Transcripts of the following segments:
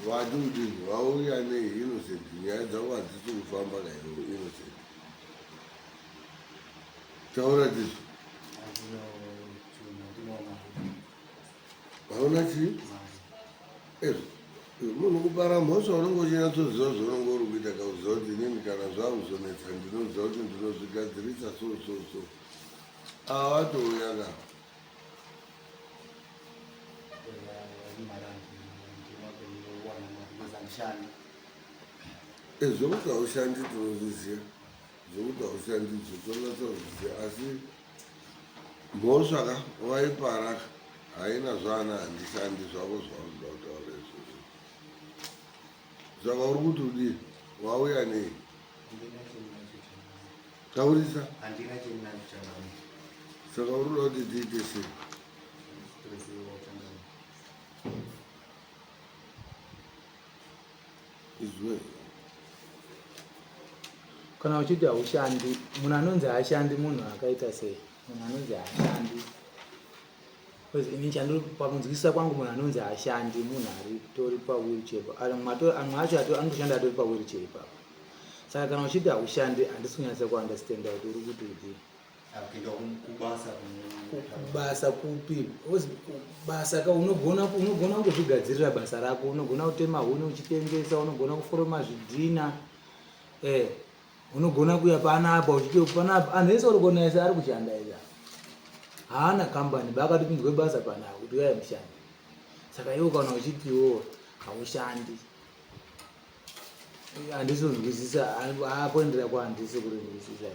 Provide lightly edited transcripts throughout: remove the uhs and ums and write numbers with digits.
Vati kuti vauya nei Innocent, nyaya dzavo hadzisi kufamba kaivo Innocent. Taura tizvo. Hauna chii? Ezvo. Munhu kupara mhosva unenge uchinyatsoziva zvaunenge uri kuita kauziva kuti inini kana zvakuzonetsa ndinoziva kuti ndinozvigadzirisa so so so. Ava vatouya ka. Zvokuti haushandi tinozviziva, zvokuti haushandi izvo tonatsa kuzviziva, asi mhosva ka waipara ka haina zvaana handishandi zvako zvaunoda kutaura izvozvo. Saka uri kuti udii? Wauya nei? Taurisa. Handina chendinacho changamire. Saka uri kuda kuti tiite sei? Izwe. Kana uchiti haushandi, munhu anonzi haashandi munhu akaita sei? Munhu anonzi haashandi. Because ini chandiri pakunzwisisa kwangu munhu anonzi haashandi munhu ari tori pawheelchair. Amwe acho anotoshanda atori pawheelchair ipapo. Saka kana uchiti haushandi handisi kunyatsa kuunderstanda kuti uri kuti udii. Kuenda kubasa kubasa kupi? Basa ka unogona unogona kungozvigadzirira basa rako, unogona kutema huni uchitengesa, unogona kuforoma zvidhina. Eh, unogona kuya panapa uchiti panapa anhu ese uri kuona ese ari kushanda ese. Haana kambani bakati pinzwe basa panapa kuti uyai mushande. Saka iwe kana uchitiwo haushandi handisi kunzwisisa apoendera kwa handisi kurinzwisisa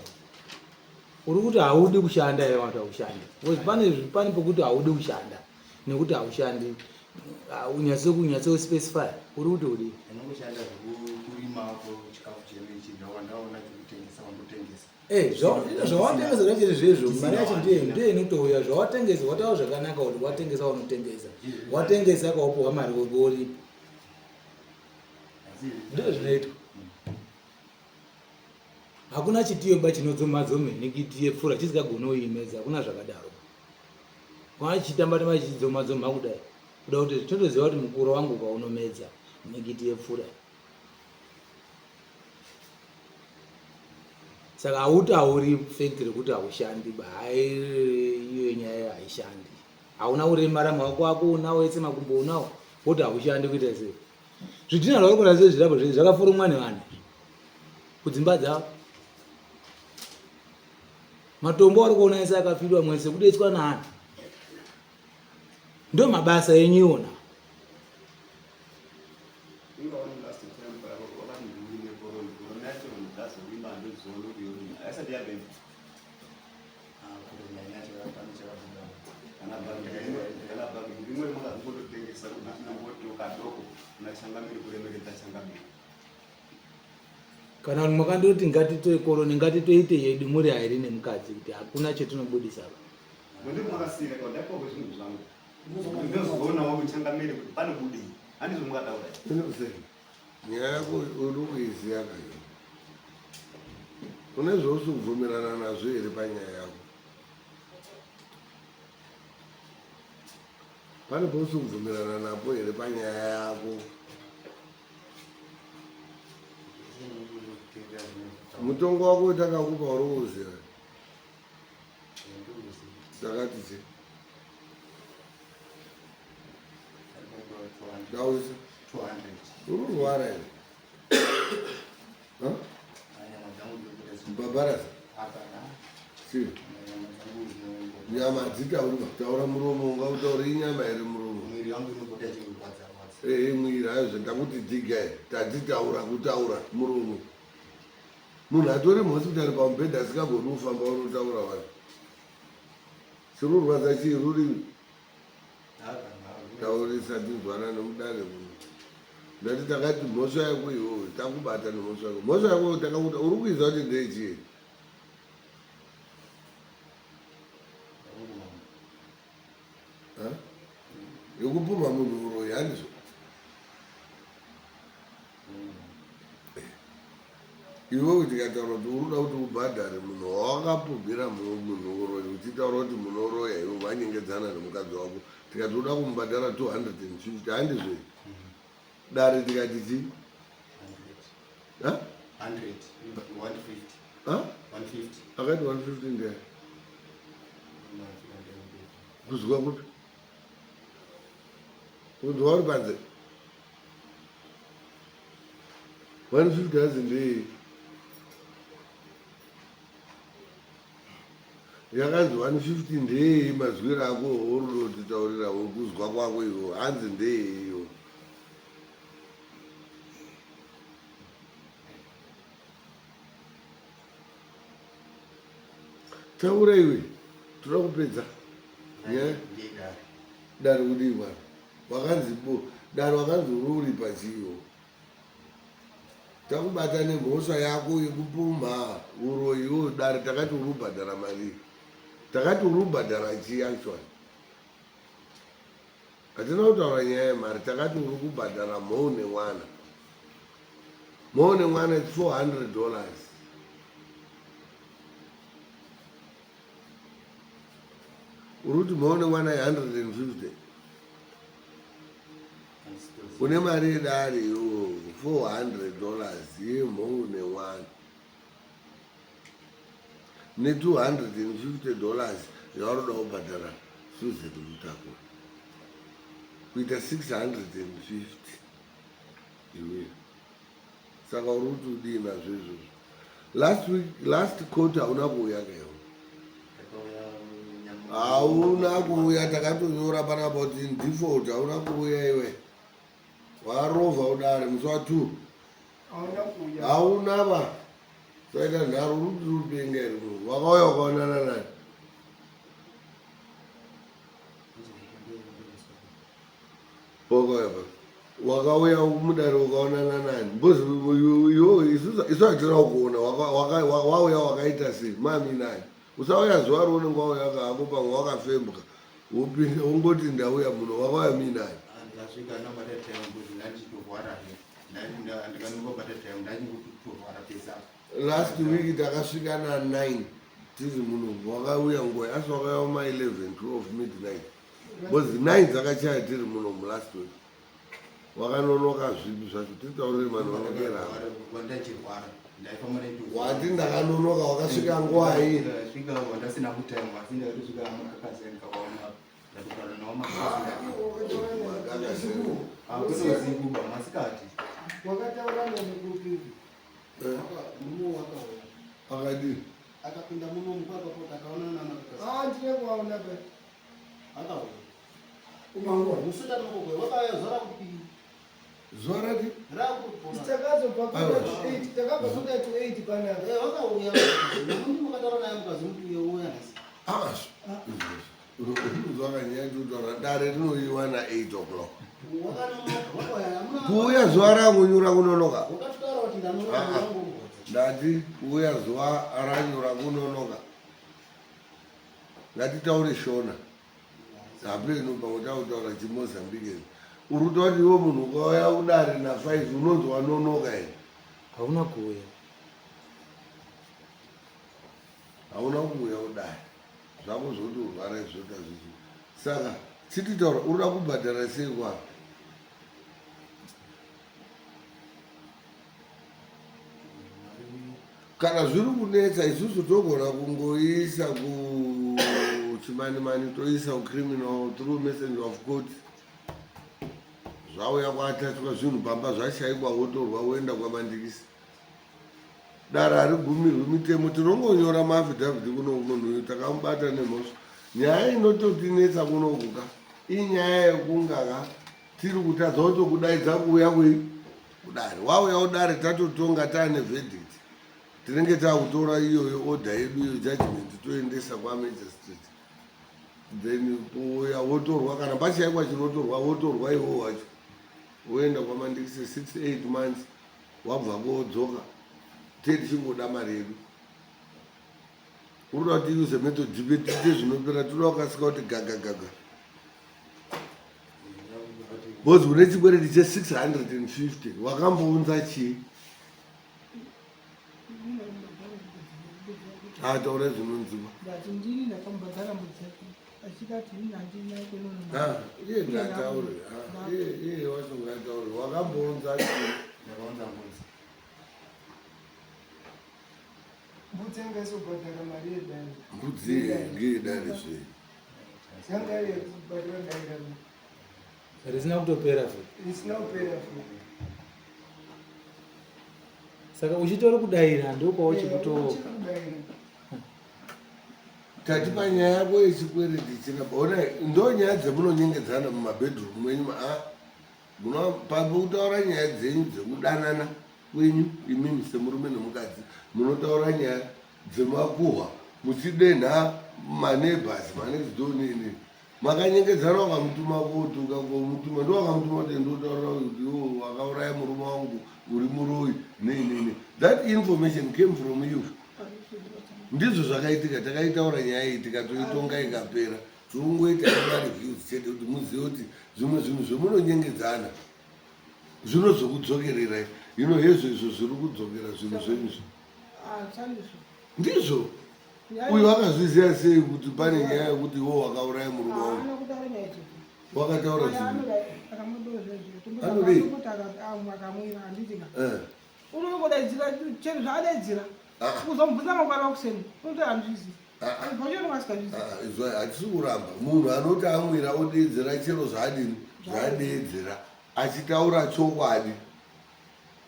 uri kuti haudi kushanda here kana kuti haushandi because pane pane pokuti haudi kushanda nekuti haushandi unyatso kunyatso specify uri kuti udi unongoshanda zvekurima chikafu chedu ichi ndaona chekutengesa wandotengesa Eh, zvawatengesa zvacho zvezvo mari yacho ndiye ndiye inotouya zvawatengesa wataura zvakanaka kuti watengesa wanotengesa watengesa kaupiwa mari woripo ndizvo zvinoitwa hakuna chitiyo ba chinodzomadzome nekiti yepfura chisikagoni uimedza hakuna zvakadaro kana chichitamba tamba chichidzomadzoma kudai kuda kuti tinotoziva kuti mukuro wangu kaunomedza nekiti yepfura saka hautauri fact rekuti haushandi ba iyo nyaya haishandi hauna kuremara maoko ako unawo ese makumbo unawo woti haushandi kuita sei zvidhina zvauri kuona sei zvirapo zvei zvakaforomwa nevanhu kudzimba dzavo matombo ari kuona ese akafidwa mwese kudetswa naanhu ndo mabasa enyu iwona Kana makandoti ngatitoe koroni ngatitoite yedu muri airi nemukadzi kuti hakuna chetinobudisa apa. Nyaya yako uri kuiziva kayo. Une zvausi kubvumirana nazvo here panyaya yako? Pane pausi kubvumirana napo here panyaya yako? Mutongo wako watakakupa uri kuuziva? Takati chii? Dausa. 200. Uri kurwara here? Huh? Bhabharasa. Chii? Nyama hadzitauri taura muromo ungautaura inyama here muromo? Mwiri yangu inopota ichirwadza rwadza. Eh, mwiri hayo zvendakuti dhiga here tadzitaura kutaura muromo. Munhu atori muhospitari pamubhedha asingagoni kufamba unotaura wani. Chiri kurwadza chii rurimi? Taurisa tinzwana nemudare muno. Ndati takati mhosva yako iwewe takubata nemhosva yako. Mhosva yako takakuta uri kuiziva kuti ndeyechii? Yekupumha munhu uroyi handizvo? Iwewe tikataura kuti uri kuda kuti ubhadhare munhu wawakapumhira munhu uroyi uchitaura kuti munoroya iwe wanyengedzana nemukadzi wako tikati uda kumubhadhara 250 handizvo? Dare tikati chii? Akati 150 ndiani? Kuzwa kupi? Kunzwa uri panze. 150 hazi ndei? Yakanzi 150 ndeyei mazwiro ako orunotitaurira kuzwa kwako iwo hanzi ndeyeiyo. Taura iwe, toda kupedza. Yeah. Dare kudii bwana? Wakanzi bo, dare wakanzi uri uri pachiyo. Takubata nemhosva yako yekupumha uroyi dare takati uri kubhadhara mari. Takati uri kubhadhara chii actually? Hatina kutaura nyaya yemari, takati uri kubhadhara mhou nemwana. Mhou nemwana it's 400 dollars. Uri kuti mhou nemwana 150. Une mari yedare iwo 400 dollars yemhou nemwana. Ne 250 dollars yauri kuda kubhadhara Susan Mutakura. Kuita 650 iwe. Saka uri kuti udii nazvo izvozvo? Last week, last court hauna kuuya kaiwe. Hauna kuuya, takatonyora panapa kuti in default hauna kuuya iwe. Warovha udare musi wa 2. Hauna ba. Saita nharo uri kuti upenga here munhu. Wakauya ukaonana nani? Wakauya pa. Wakauya mudare ukaonana nani? Because iwe isu hatina kukuona. Wauya wakaita sei? Mami nani? Usauya zuva rounenge wauya hako pamwe wakafembwa. Wopinda wongoti ndauya muno wakauya minani. Ndasvika ndabata time kuti ndandichitorwara ndikanongobata time ndachingotorwara pesa. Last week takasvika na 9 tiri muno wakauya nguva asi wakauya ma 11 12 midnight because 9 dzakachaya tiri muno mu last week wakanonoka zvipi zvacho titaurire manonokera wati ndakanonoka wakasvika nguvai akadii akapinda muno ah, ndine kuvaona akauya Umanguva. Zuva rati? Takazobva kuda to 8, takabva kuda to 8 panapa. Eh, wakauya. Nekuti makataura naye mukazi muti uye uya nhasi. Ah, zvakanyanya kutaura dare rinoyiwa na 8 o'clock. Kuuya zuva rakunyura kunonoka. Ah, ah. Ndati kuuya zuva ranyura kunonoka. Ngatitaure Shona. Hapeno pamwe takutaura chimozambique. Uri kutaura kuti iwe munhu ukauya kudare na 5 unonzi wanonoka here? Hauna kuuya. Hauna kuuya kudare. Zvako zvoti urwara izvota zvichi. Saka chititaura uri kuda kubhadhara sei kwako? Kana zviri kunetsa isusu togona kungoisa kuchimanimani toisa kucriminal through messenger of court zvauya kwatatwa zvinhu pamba zvashaikwa wotorwa woenda kwamandikisi dare harigumirwi mitemo tinongonyora maafidhavhiti kuno munhu uyu takamubata nemhosva nyaya inototinetsa kunokuka inyaya yekungaka tiri kutadza kutokudaidza kuuya kui kudare wauya kudare tatotonga taane verdict tinenge takutora iyoyo order yedu iyo judgment toendesa kwamagistrate then pouya wotorwa kana pashaikwa chinotorwa wotorwa iwo wacho woenda kwamandikise 6 8 months wabva kodzoka tee tichingoda mari yedu unoda kuti use method dzipe tiite zvinopera toda kukasika kuti gaga gaga Because une chikwereti che 650 wakambounza chii? Ah, taura zvinonzwiwa. Ndati ndini ndakamubhadhara mbudzi yake. Achikati ini handina kunono. Ah, iye ngaataure. Ah, iye iye wacho ngaataure. Wakambounza chii? Ndakaunza mbudzi. Mbudzi yanga isobhadhara mari yedare. Mbudzi ngeyedare zve. Yanga iri yekubhadhara dare. Risina kutopera futi. Risina kupera futi. Saka uchitori kudaira ndokwauchikuto. Uchikudaira. Tati panyaya yako yechikwereti china ona ndo nyaya dzemunonyengedzana mumabedroom mwenyu a pakutaura nyaya dzenyu dzekudanana kwenyu imimi semurume nemukadzi munotaura nyaya dzemakuhwa muchidenha maneighbors manext door nini makanyengedzana wakamutuma kotuka komutuma ndo wakamutuma kuti ndotaura kuti iwo wakauraya murume wangu uri muroyi nei nei nei that information came from you. Ndizvo zvakaitika, takaitaura nyaya iyi tikatoitonga ikapera. Tiri kungoita mareviews chete kuti muzive kuti zvimwe zvinhu zvemunonyengedzana zvinozokudzokererai. Hino hezvo izvo zviri kudzokera zvinhu zvenyu izvi. Ndizvo. Uyu akazviziva sei kuti pane nyaya yekuti iwo wakauraya murume wangu? Wakataura zvinhu. Anodei? Eh. Unongodaidzira chero zvaadaidzira Ah. kuzomubvunza mangwana wakuseni unoti handizvizivi. Ah, ah. Pachero asikazvizivi. Ah, izwa hatisi kuramba munhu anoti amwira odeedzera chero zvaadini zvaadeedzera achitaura chokwadi.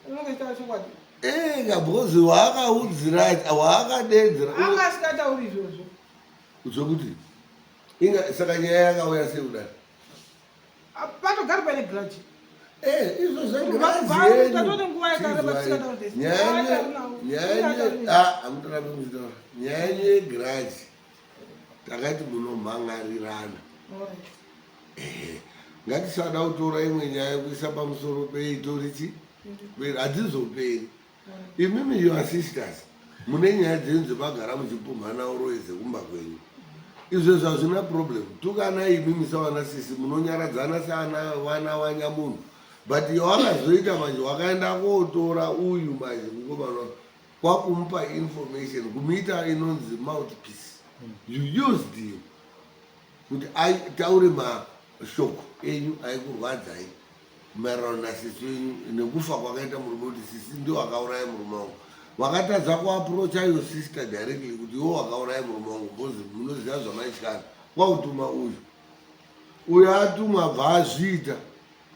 Unonge achitaura chokwadi. Ega because waakaudzira waakadeedzera Anga asikatauri izvozvo. Zvekuti inga saka nyaya yakauya sei kudai? Patogari paine grudge. Eh, izvo Tatone nguva yakareba tisingatauri this. zvenyaya muchitaura nyaya yenyu yegrudge takati munomhangarirana. Ngatisada kutora imwe nyaya yekuisa pamusoro peitori chi hadzizoperi. Imimi your sisters mune nyaya dzenyu dzemagara muchipumhana uroyi dzekumba kwenyu. Izvo zvazvina problem. Tukanai imimi savana sisi munonyaradzana saana vana wanyamunhu. But yawakazoita manje wakaenda kotora uyu manje mukomana kwakumupa information kumuita inonzi mouthpiece. You used him kuti ataure mashoko enyu aikurwadzai maererano nasisi wenyu nekufa kwakaita murume kuti sisi ndio akauraya murume wangu. Wakatadza kuapproacha your sister directly kuti iwe wakauraya murume wangu because munoziva zvamaityana. Kwautuma uyu. Uyu atumwa abva azviita.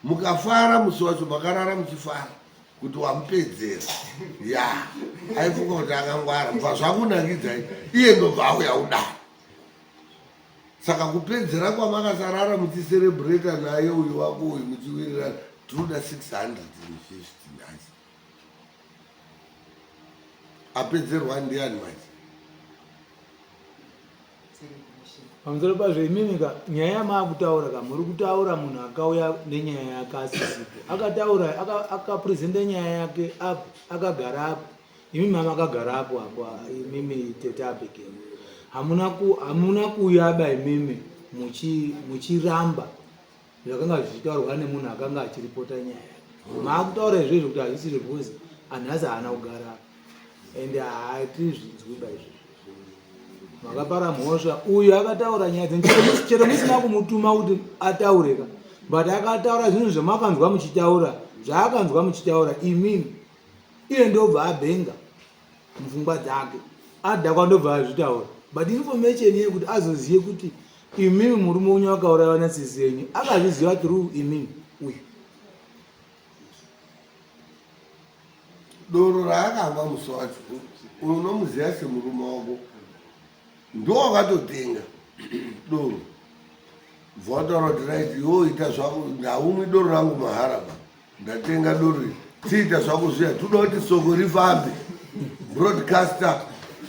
Mukafara musi wacho makarara muchifara kuti wamupedzera. Ya, aifunga kuti akangwara. Bva zvakunakidzai iye ndobva auya udaro. Saka kupedzera kwamakasarara muchiserebreta naye uyu wako uyu muchiwirirana tinoda 650 nhasi. Apedzerwa ndiani manje? Pamusoro pazvo imimi ka nyaya yamaakutaura ka muri kutaura munhu akauya nenyaya yake asisipo. Akataura akapresenta nyaya yake apo akagara apo. Imi mama akagara apo apo imimi tete Abigail. Hamuna ku hamuna kuyaba imimi muchiramba zvakanga zvichitaurwa nemunhu akanga achiripota nyaya yake. Maakutaura izvozvo kuti hazvisiri because anhasi haana kugara and hatizvinzwi ba izvozvo. Makapara mhosva uyu akataura nyaya dzenyu chero musina kumutuma kuti ataure ka but akataura zvinhu zvamakanzwa muchitaura zvaakanzwa muchitaura imimi iye ndobva abhenga mupfungwa dzake adhakwa ndobva azvitaura but information yekuti azozive kuti imimi murume wenyu akauraiwa nasisi yenyu akazviziva through imimi uyu. Doro raakamwa musi wacho unomuziva semurume wako ndo wakatotenga doro bva wataura kuti right iwe ita zvako ndaumwi doro rangu mahara ba ndatenga doro iri tiita zvako zviya toda kuti soko rifambe. Broadcaster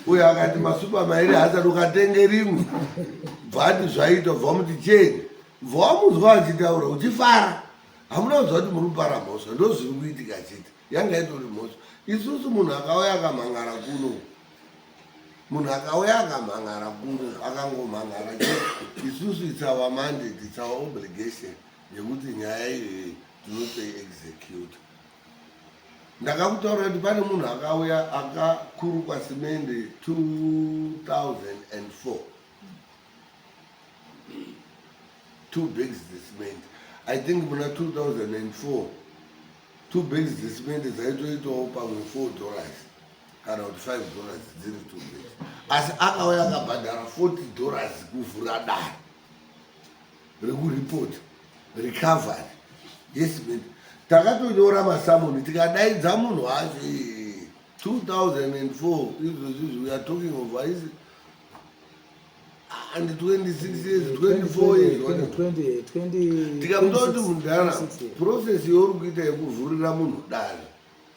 uyo akati masupa mairi haasati ukatenge rimwe bva ati zvaita bva wamuti cheni bva wamunzwa achitaura uchifara hamuna kuziva kuti muri kupara mhosva ndo zviri kuitika chete yanga itori mhosva. Isusu munhu akauya akamhangara kuno munhu akauya akamhangara kuno akangomhangara chete isusu it's our mandate, it's our obligation yekuti nyaya iyoyi tinotoi-execute. Ndakakutaura kuti pane munhu akauya akakurukwa simende 2004. Two bags dzecement. I think muna 2004 two bags dzecement dzaitoitawo pamwe $4 kana kuti $5 dziri two bags. Asi akauya akabhadhara $40 kuvhura dare rekuripota recovery yecement. Takatonyora masamoni tikadaidza munhu wacho 2004 izvozvizvi we are talking of haisi and 26 years 24 years tikamuta kuti mudhara process youri kuita yekuvhurira munhu dare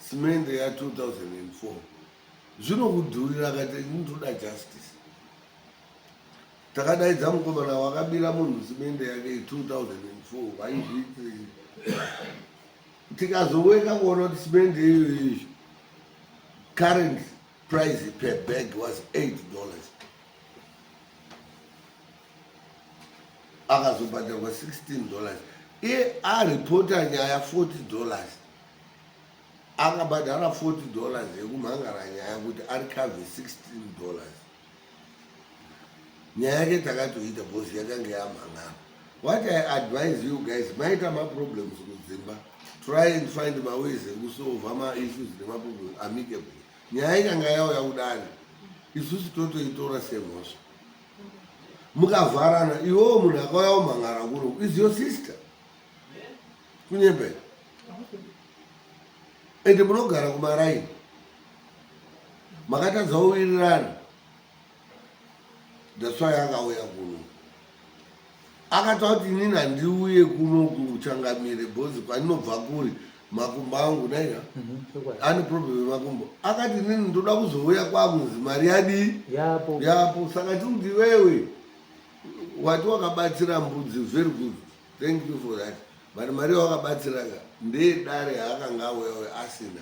simende ya 2004 zvinokudhurira kati ndoda justice. Takadaidza mukomana wakabira munhu simende yake 2004 vaizviitiri tikazoweka kuona kuti simende iyoyo current price per bag was $8. Akazobhadharwa $16. Iye aripota nyaya $40. Akabhadhara $40 yekumhangara nyaya kuti arikavhe $16. Nyaya yake takatoita because yakanga yamhangara. What I advise you guys, maita maproblems kudzimba, try and find maways ekusolva maissues nemaproblems amicably. Nyaya ikanga yauya kudare, isusu totoitora semhosva. Mukavharana, iwewo munhu akauya kumhangara kuno is your sister. Kunyembera. Ende munogara kumaraini. Makatadza kuwirirana. That's why akauya kuno. Akataura kuti inini handiuye kuno kuchangamire bhozi kwandinobva kuri makumbo angu naika ane problem yemakumbo. Akati inini ndoda kuzouya kwakunzi mari yadii yapo yapo. Saka tiri kuti iwewe wati wakabatsira mbudzi, very good, thank you for that, but mari yawakabatsira ka ndeyedare yaakanga auya asina.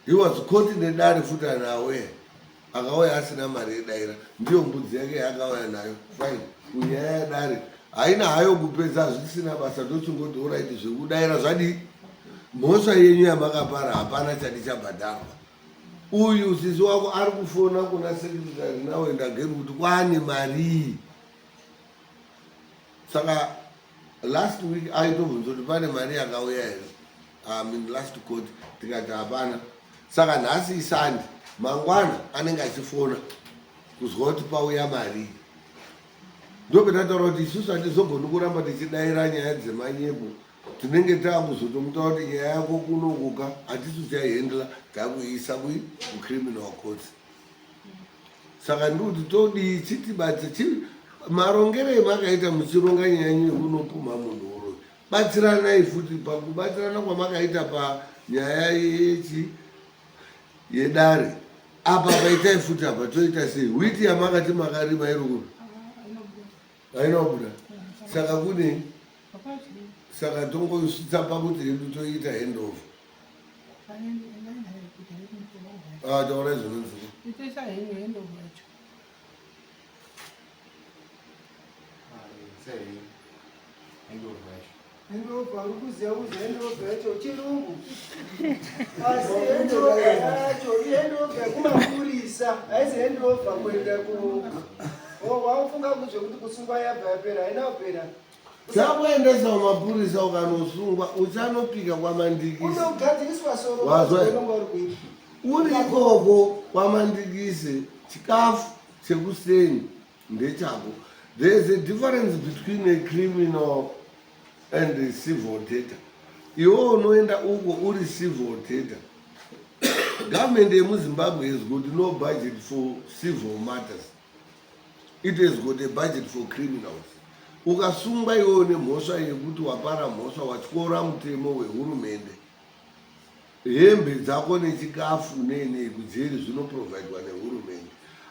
He was caught nedare futi anawe akauya asina mari yedaira, ndiyo mbudzi yake yaakauya nayo. Fine, kunyaya yedare haina hayo kupedza, zvisina basa. Tochingoti alright, zvekudaira zvadii, mhosva yenyu yamakapara hapana chati chabhadharwa. Uyu sisi wako ari kufona kuna secretary now and again kuti kwane marii. Saka last week aitobvunza kuti pane mari yakauya here, I mean last court, tikati hapana. Saka nhasi isandi, mangwana anenge achifona kuzwa kuti pauya mari. Ndopetataura kuti isusu hatizogoni kuramba tichidaira nyaya dzemanyepo. Tinenge taakuzotomutaura kuti nyaya yako kunokuka hatisi chaihendla, takuiisa kucriminal courts. Saka ndikuti todii? Chitibatse marongero emakaita muchironga nyaya yenyu yekunopumha munhu uroyi. Batsiranai futi pakubatsirana kwamakaita panyaya yechi yedare apa, paitai futi apa. Toita sei? Witi yamakati makarima iri kupi? Haina kubuda. Saka kune saka tongosvitsa pakuti hedu toita handover. Ah, taurai zvinonzwika. Itoisa henyu handover yacho. Handover uri kuziva kuzi handover yacho chirungu, asi handover yacho ihandover yekumapurisa, haisi handover kuenda ku wakufunga kuzvekuti kusungwa yabva yapera. Haina kupera. Takuendesa kumapurisa, ukanosungwa uchanopika kwaMandikisi. Unogadziriswa soro. Wazwa? Unonga uri kuipa. Uri ikoko kwaMandikisi, chikafu chekuseni ndechako. There is a difference between a criminal and a civil debtor. Iwe unoenda uko uri civil debtor. Government yemuZimbabwe has got no budget for civil matters. It has got a budget for criminals. Ukasungwa iwewo nemhosva yekuti wapara mhosva, watyora mutemo wehurumende, hembe dzako nechikafu nei kujeri zvinoprovhaidwa nehurumende.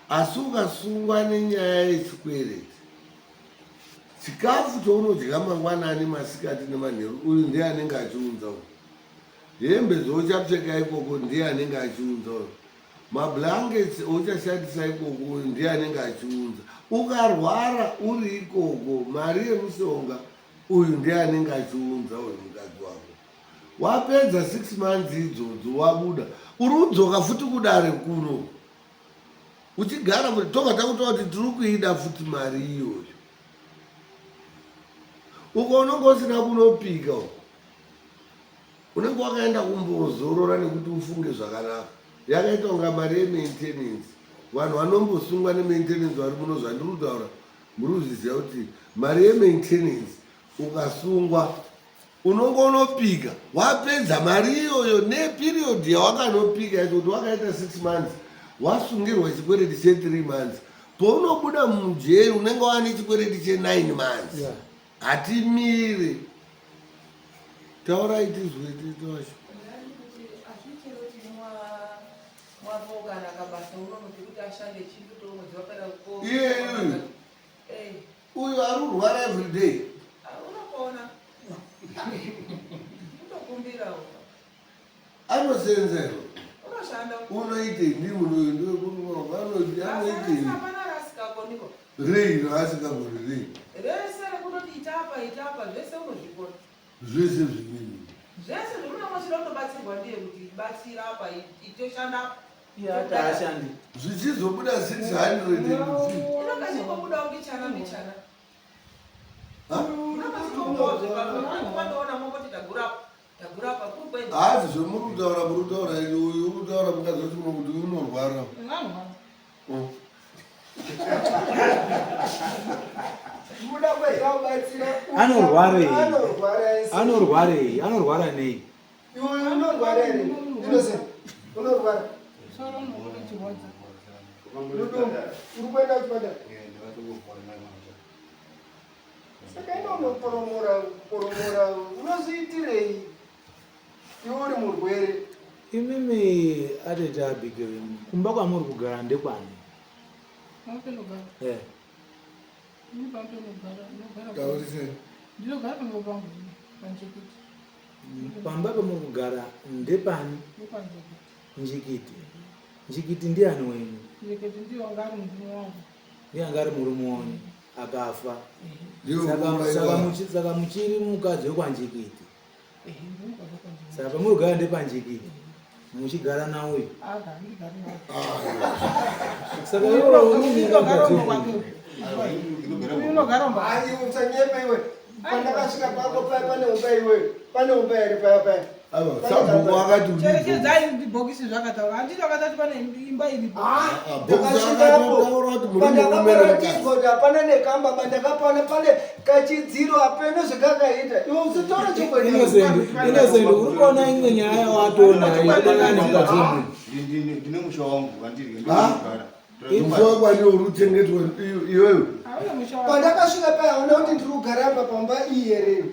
Asi ukasungwa nenyaya yechikwereti, chikafu chounodya mangwanani, masikati nemanheru, uyu ndiye anenge achiunza uyu. Hembe dzouchapfeka ikoko ndiye anenge achiunza uyu. Mablankets ouchashandisa ikoko uyu ndiye anenge achiunza. Ukarwara uri ikoko, mari yemushonga uyu ndiye anenge achiunza uyu mukadzi wako. Wapedza 6 months idzodzo, wabuda, uri kudzoka futi kudare kuno uchigara futi, tobva takutora kuti tiri kuida futi mari iyoyo. Uko unenge usina kunopika uko. Unenge wakaenda kumbozorora nekuti ufunge zvakanaka. Yakaita kunga mari yemaintenance. Vanhu vanombosungwa nemaintenance vari muno zvandiri kutaura muri kuzviziva kuti mari yemaintenance ukasungwa unongonopika wapedza mari iyoyo neperiod yawakanopika yacho kuti wakaita 6 months wasungirwa chikwereti che 3 months paunobuda mujeri unenge wane chikwereti che 9 months yeah. Hatimire. Taurai tizwe tete wacho. Iye uyu. Uyu ari kurwara every day. Anosenza here? Unoitei ndi munhu uyu ndiwe anoitei? Rei raasingagoni rei? Rese rekutoti itapa itapa zvese unozvikona. Zvese zvinini. Zvese zvemunomochira unobatsirwa ndiye kuti batsira apa itoshanda apa. Iye ati haashandi. Zvichizobuda 600 Inonga chingobudawo mbichana mbichana. Hazi zvemuri kutaura muri kutaura uyu uri kutaura mukadzi wacho muno kuti unorwara. Anorwarei? Anorwarei? Anorwara nei? Iwe unorwara here? Innocent, unorwara. Uri kuenda kuchipatara? Saka ino unoporomora poromora unozviitirei? Iwe uri murwere. Imimi atete Abigail, kumba kwamuri kugara ndekwani? Eh. Ndinogara pamba pangu panjikiti. Pamba pamuri kugara ndepani? Njikiti. Njikiti ndiani wenyu? Njikiti ndiye wanga ari murume wangu. Ndiye anga ari murume wenyu akafa. Saka muchiri mukadzi wekwaNjikiti. Saka pamuri kugara ndepaNjikiti. Muchigara nauyu. Saka iwe uri mukadzi wemunhu. Unogara Ayi usanyepa iwe. Pandakasvika pako paya pane umba iwe. Pane umba here paya paya. Sabhuku akati cherechedzai bhokisi zvakataura handiti akatati pane imba iripo ah, ndakasvikapo pandakaparatidzwa kuti hapana nekamba ba ndakapana pane kachidziro hapeno zvekakaita iwe usataura chokwadi Innocent uri kuona imwe nyaya yawatoona yekudanana nemukadzi wemunhu ndine musha wangu wandiri ndinogara Chokwadi uri kuchengetwa iwewe. Pandakasvika paya hauna kuti ndiri kugara apa pamba iyi here?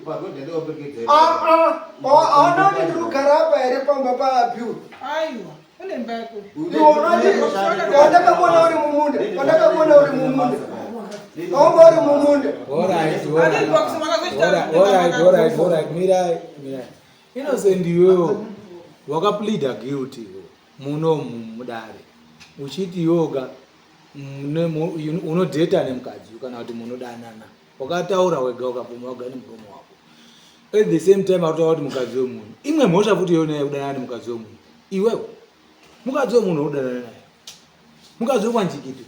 Ah, ah, hauna kuti ndiri kugara apa here pamba paAbiu? Aiwa. Une imba yako. Pandakakuona uri mumunda, pandakakuona uri mumunda. Wanga uri mumunda. Alright, alright. Alright, alright, mirai, mirai. Innocent iwewe wakapleada guilty muno mudare uchiti yoga unodheta nemukadzi kana kuti munodanana wakataura wega ukabvuma wega nemuromo wako at the same time akutaura kuti mukadzi wemunhu imwe mhosva futi yona yekudanana nemukadzi wemunhu iwewe mukadzi wemunhu unodanana naye mukadzi wekwanjikiti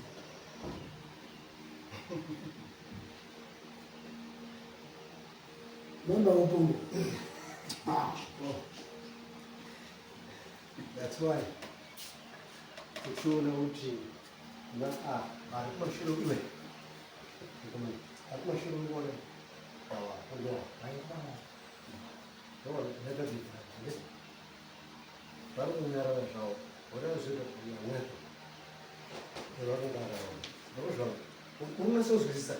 Mama upungu. That's why uchiona kuti vari kumashure iwe vari kumashure uone vari kunyarara zvavo vodazoita kunyanyaka vakungarara unasozwisisa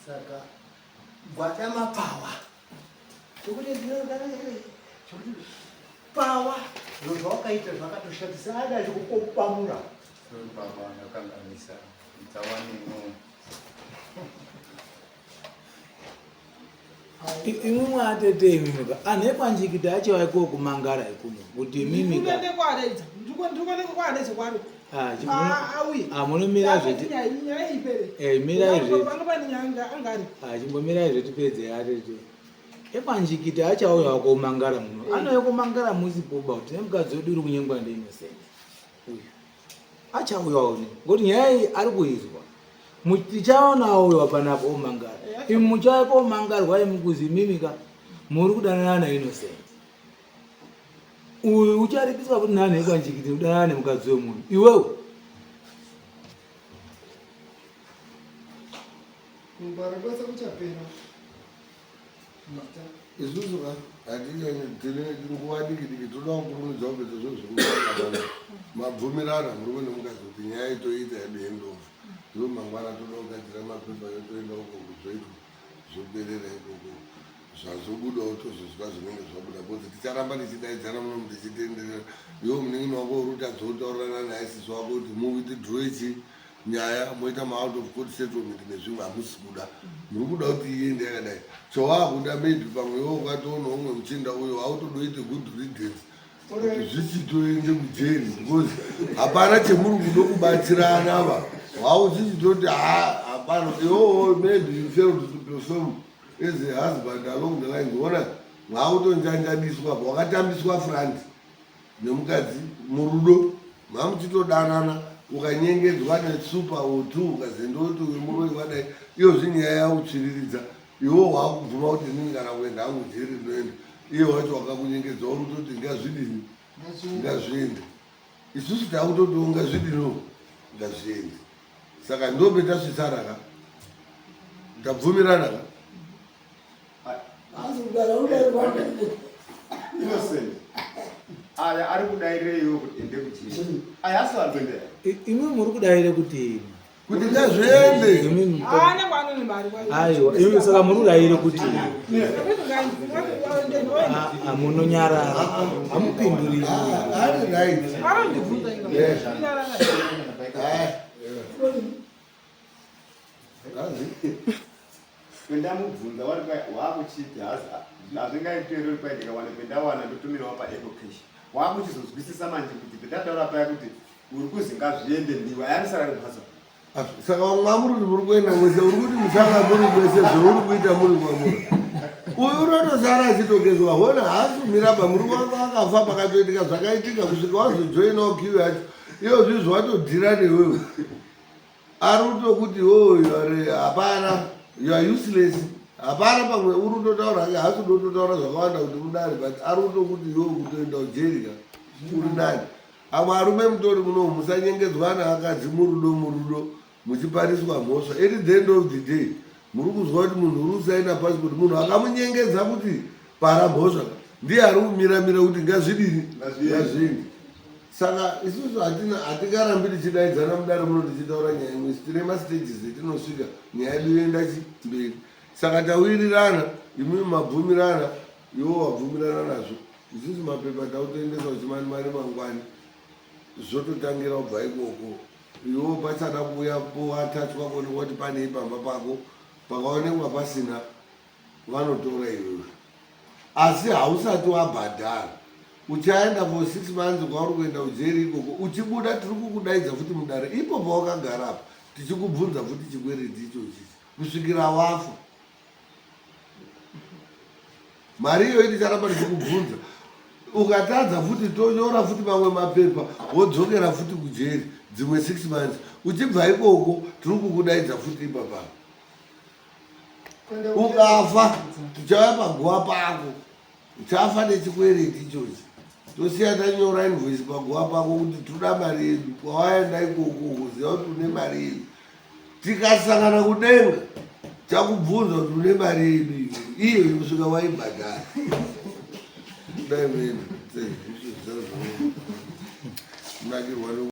saka gwada mapawa Chokuti ndinogara here? Chokuti pawa zviro zvawakaita zvakatoshatisa ada achikupamura. Sorry baba ndakanganisa. Dzawaneno. Imwe mwatete imimi ka anhu ekwanjikiti acho aiko kumangara ikuno kuti imimi ka Ndikuende kwaredza. Ndikuende kwaredza kwari. Ah, auye. Ah, munomira zveti. Nyaya ipere. Eh, mirai zveti. Panga pane nyaya angari. Ah, chimbomirai zveti pedze atete. Ekwanjikiti achauya komangara muno. Eh. Anouya komangara musipoba kuti nemukadzi wedu uri kunyengwa ndiInnocent. Uyu. Achauyawo ne. Ngokuti nyaya iyi ari kuizwa. Tichaonawo uyo panapo omangara. Imi muchauya komangarwa imi kuzi imimi ka muri kudanana naInnocent. Uyu ucharipiswa kuti nani ekwanjikiti kudanana nemukadzi wemunhu. Iwewe. Kungwara kwese kuchapera. Isusu ka hatinyanyi tine nguva diki diki toda kukurumidza kupedza zvinhu zviri mabvumirana murume nemukadzi kuti nyaya itoita yedu handover ndo mangwana toda kugadzira mapepa yotoenda uko kuzoitwa zvoperera ikoko zvazobudawo tozozwa zvinenge zvabuda bcause ticharamba tichidaidzana munomu tichitenderera iwo munin'ina wako uri kutadza kutaurirana naye sisi wako kuti muite droichi nyaya moita maout of court settlement nezvimwe hamusi kuda muri kuda kuti iende yakadai chawaakuda maybe pamwe iwe ukatoona umwe muchinda uyo autodoite good riddance kuti zvichitoende kujeri because hapana chemuri kudo kubatsirana ava wauchichitoti ha hapana iwowo maybe you failed to perform as a husband along the lines ona mwakutonjanjadiswa apa wakatambiswa front nemukadzi murudo mamuchitodanana ukanyengedzwa nesupa otu ukazendoti uyu muroyi wadai iyo zvinyaya yakutsviriridza iwo wakubvuma kuti inini kana kuenda hangu jeri ndinoenda iye wacho wakakunyengedza uri kutoti ngazvidini ngazviende isusu takutotiwo ngazvidiniwo ngazviende saka ndopetasvitsana ka tabvumirana ka Innocent. Aya ari kudaireiwo kuti ende kuchii? Aya asi vari kuenda. Imwe muri kudaire kuti kuti ngazviende. Haana kwaanone mari kwayo. Aiwa, imwe saka muri kudaire kuti munonyarara hamupinduri. Ari right. Arondibvunza inga. Nyarara. Pendamubvunza wari waakuchiti hazvingaitwi here kwai ndikawana pendawana ndotumirawo paecocash waakuchizonzwisisa manje kuti pendataura paya kuti uri kuzi ngazviende ndiwe ayanisara kumhatso. Saka vamwe vamuri kuti muri kuenda mwese uri kuti musanga muri mwese zveuri kuita muri kwamuri uyu unotosara achitogezwa hona haasi kumira pa muri wako akafa pakatoitika zvakaitika kusvika wazojoinawo kiu yacho iyo zvizvo watodhira newewe Ari kutokuti iwewe you are hapana you are useless hapana pamwe uri kutotaura hake haasi kutototaura zvakawanda kuti mudare but ari kutokuti iwewe kutoenda kujeri ka uri nani amwe arume mutori muno musanyengedzwa naakadzi murudo murudo muchipariswa mhosva at the end of the day muri kuzwa kuti munhu uri kusaina passport munhu akamunyengedza kuti para mhosva ndiye ari kumiramira kuti ngazvidini ngazviende Saka isusu hatina hatingarambi tichidaidzana mudare muno tichitaura nyaya imwe isu tine mastages etinosvika nyaya yedu yoenda mberi. Saka tawirirana imimi mabvumirana iwo wabvumirana nazvo isusu mapepa takutoendesa kuchimanimani mangwani zvototangira kubva ikoko iwo pachada kuuya poatachwa kuonekwa kuti panei pamba pako pakaonekwa pasina vanotora iwewe asi hausati wabhadhara uchaenda for six months kwauri kuenda kujeri ikoko uchibuda tiri kukudaidza futi mudare ipo pawakagara apa tichikubvunza futi chikwereti ichochi kusvikira wafa mari iyoyi ticharamba tichikubvunza ukatadza futi tonyora futi mamwe mapepa wodzokera futi kujeri dzimwe six months uchibva ikoko tiri kukudaidza futi ipapapa ukafa tichauya paguva pako uchafa nechikwereti ichochi tosiya tanyora invoice paguva pako kuti toda mari yedu kwawaenda ikoko kuziva kuti une mari yedu tikasangana kudenga chakubvunza kuti une mari yedu iyo iyo kusvika waibhadhara dai mene nakirwa.